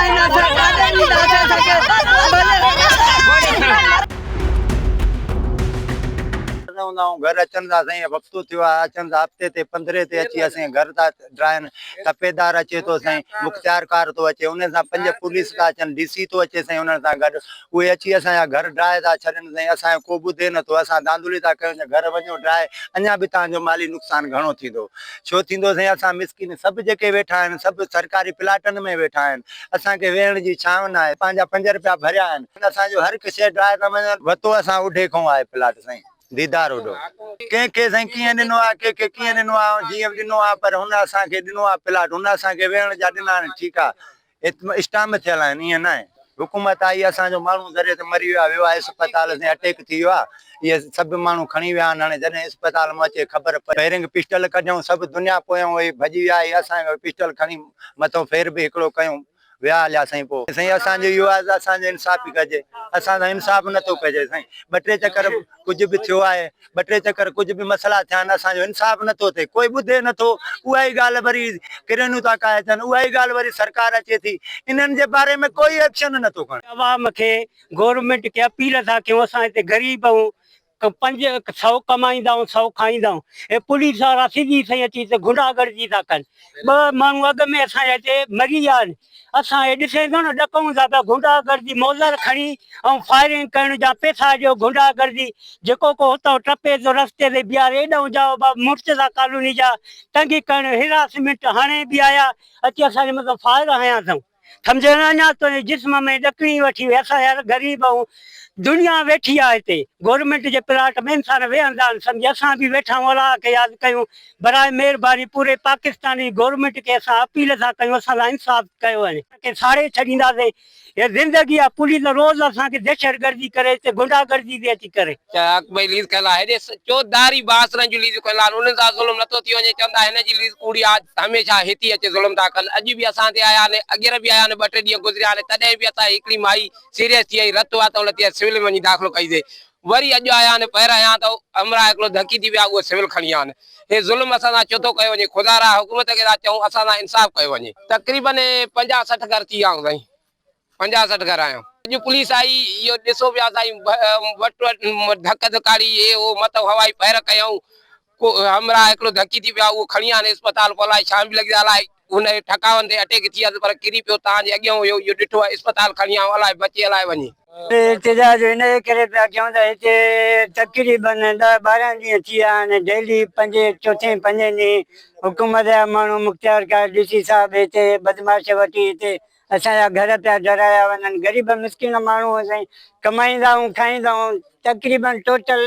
آهن اسان ڪاڏي وينداسين اسان کي ڀلي. هوندا آهيون گهر اچن ٿا سائين هفتو ٿيو آهي اچن ٿا هفتي تي پندرهين تي اچي اسين گهر ٿا ڊاهن تپيدار اچي ٿو سائين مختيارڪار ٿو اچي انهن سان پنج پوليس ٿا اچن ڊي سي ٿو اچي سائين انهن سان گڏ اهي اچي اسان جا گهر ڊاهي ٿا ڇڏن سائين اسان جو ڪو ٻڌي نه ٿو اسان دانڌولي ٿا ڪيون ته گهر وڃو ڊاهي اڃا به توهان جو مالي نقصان گهڻو ٿيندو ڇو ٿيندو سائين اسان مسڪين سڀ جيڪي ويٺا آهن سڀ سرڪاري پلاٽن ۾ ويٺا آهن اسان کي ويهڻ جي ڇانو نه آهي پنهنجا پنج رپيا ڀريا آهن اسان جو هر هڪ شيء ڊاهي ٿا وڃن وتو اسان اڍي کان آهي پلاٽ سائين ديدار اڍو ڪنهن کي سائين ڪيئن ڏنو آهي ڪنهن کي ڪيئن ڏنو آهي جيئن به ڏنو آهي پر هن اسان کي ڏنو آهي پلاٽ هن اسان کي ويهڻ جا ڏنا آهن ٺيڪ آهي اسٽامپ ٿيل آهن ائين ناهي حڪومت آئي اسان جو ماڻهو ذري ته مري ويو آهي ويو آهي اسپتال سائين اٽيڪ ٿي ويو آهي اهي سڀ ماڻهو کڻي ويا آهن هاڻي جڏهن اسپتال مان اچي خبر پئي فيرنگ پسٽل ڪڍيائون سڀ دنيا پويان وئي ڀڄي ويا هي اسان کي پسٽل کڻي مٿو فير به هڪڙو ڪيون ويا هليا سائين پوء سائين اسان جو اهو آهي ته اسان جو انصاف ئي ڪجي اسان سان انصاف نٿو ڪجي سائين ٻه ٽي چڪر ڪجهه به ٿيو آهي ٻه ٽي چڪر ڪجهه به مسئلا ٿيا آهن اسان جو انصاف نٿو ٿئي ڪوئي ٻڌي نٿو اها ئي ڳالهه وري ڪرينون ٿا ڪاهي اچن اها ئي ڳالهه وري سرڪار اچي ٿي انهن جي باري ۾ ڪوئي ايڪشن نٿو کڻي. عوام کي گورنمينٽ کي اپيل ٿا ڪيون اسان هتي غريب آهيون 500 ڪمائيندا آهيون سو کائيندا آهيون هي پوليس وارا سڌي سائين اچي هتي گنڊا گردي ٿا ڪن ٻه ماڻهو اڳ ۾ اسان جي هتي مري ويا آهن اسان هي ڏسين ٿو نه ڏڪون ٿا پيا گنڊا گردي موزر کڻي ۽ فائرنگ ڪرڻ جا پيسا ڏيو گنڊا گردي جيڪو ڪو هتان ٽپي ٿو رستي تي بيهاري ايڏانهن جا ابا مرتضيٰ ڪالوني جا تنگي ڪرڻ هراسمينٽ هاڻي به آيا اچي اسان جي مٿان فائر هنيا اٿئون سمجهه نه اڃا تنهنجي جسم ۾ ڏڪڻي وٺي وئي اسان يار غريب آهيون دنيا ويٺي آهي هتي گورنمينٽ جي پلاٽ ۾ انسان ويهندا آهن سمجهي اسان به ويٺا آهيون الله کي ياد ڪيون براء مهرباني پوري پاڪستان جي گورنمينٽ کي اسان اپيل ٿا ڪيون اسان سان انصاف ڪيو وڃي. کي ساڙي ڇڏينداسين هي زندگي آ پوليس روز اسان کي دهشتگردي ڪري هتي گنڊا گردي ٿي اچي ڪري. چاڪ ڀئي ليز کنيل آ هيڏي چوڌاري بااثرن جون ليزون کنيل آهن انهن سان ظلم نٿو ٿي وڃي چون ٿا هن جي ليز ڪوڙي آ هميشه هتي اچي ظلم ٿا ڪن اڄ به اسان تي آيا آهن اڳير به آيا آهن ٻه ٽي ڏينهن گذريا آهن تڏهن به اسان جي هڪڙي مائي سيريس ٿي وئي رت واتئون لٿي آهي سول ۾ وڃي داخلو ڪئي سي وري اڄ آيا آهن پهر هنيا ته همراهه هڪڙو ڌڪي ٿي ويا اهو سول کڻي ويا آهن هي ظلم اسان سان ڇو ٿو ڪيو وڃي خدا را حڪومت کي ٿا چئون اسان سان انصاف ڪيو وڃي. تقريبن 50 60 گهر ٿي ويا آهيون سائين 50 60 گهر آهيون. اڄ پوليس آئي اهو ڏسو پيا سائين وٽ ڌڪ ڌڪاڙي هي هو مٿو هوائي فائر ڪيائون ڪو همراهه هڪڙو ڌڪي ٿي پيا اهو کڻي آيا اسپتال پوء الائي ڇا به لڳي الائي هن جي ٺڪاون تي اٽيڪ ٿي ويس پر ڪري پيو تان جي اڳيان هيو اهو ڏٺو آهي اسپتال کڻي آيو الائي بچي الائي وڃي. احتجاج ان جي ڪري پيا ڪيون ته هتي تقريبن ڏهه ٻارهن ڏينهن ٿي ويا آهن ڊيلي پنجين چوٿين پنجين ڏينهن حڪومت جا ماڻهو مختيارڪار ڊي سي صاحب هتي بدمعاش وٺي هتي اسان جا گهر پيا ڊرايا وڃن غريب مسڪين ماڻهو سائين ڪمائيندا آهيون کائيندا آهيون تقريبن ٽوٽل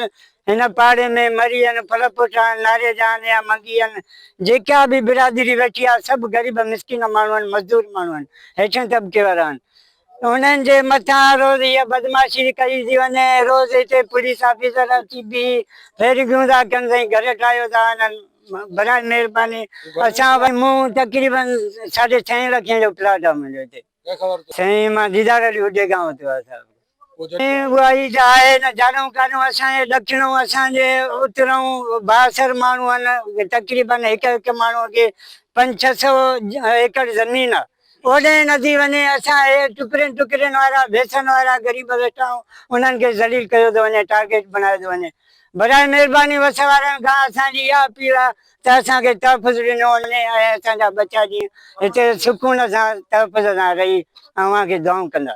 هن پاڙي ۾ مري آهن ڦلپوٽا آهن ناريجا آهن يا منگي آهن جيڪا به برادري ويٺي آهي سڀ غريب مسڪين ماڻهو آهن مزدور ماڻهو آهن هيٺين طبقي وارا آهن انهن جي مٿان روز هيء بدمعاشي ڪئي ٿي وڃي روز هتي پوليس آفيسر اچي بيهي ڦيرگيون ٿا ڪن سائين گهر ٺاهيو ٿا وڃن براء مهرباني اسان وٽ مون تقريبن ساڍي ڇهين لکين جو پلاٽ آ منهنجو هتي سائين مان ديدار علي هوڏي کان ورتو آ صاحب سائين اها ئي ته آهي نه جاڏئون ڪاڏئون اسان جي ڏکڻئون اسان جي اترئون بااثر ماڻهو آهن تقريبن هڪ هڪ ماڻهو کي پنج ڇهه سئو ايڪڙ زمين آ اوڏانهن نه ٿي وڃي، اسان اهي ٽڪرين ٽڪرين وارا ڀيسن وارا غريب ويٺا آهيون، انهن کي ذليل ڪيو ٿو وڃي، ٽارگيٽ بڻايو ٿو وڃي. براء مهرباني وس وارن کان اسان جي اها اپيل آهي ته اسان کي تحفظ ڏنو وڃي ۽ اسان جا ٻچا جيئن هتي سڪون سان تحفظ سان رهي اوهان کي دعائون ڪندا.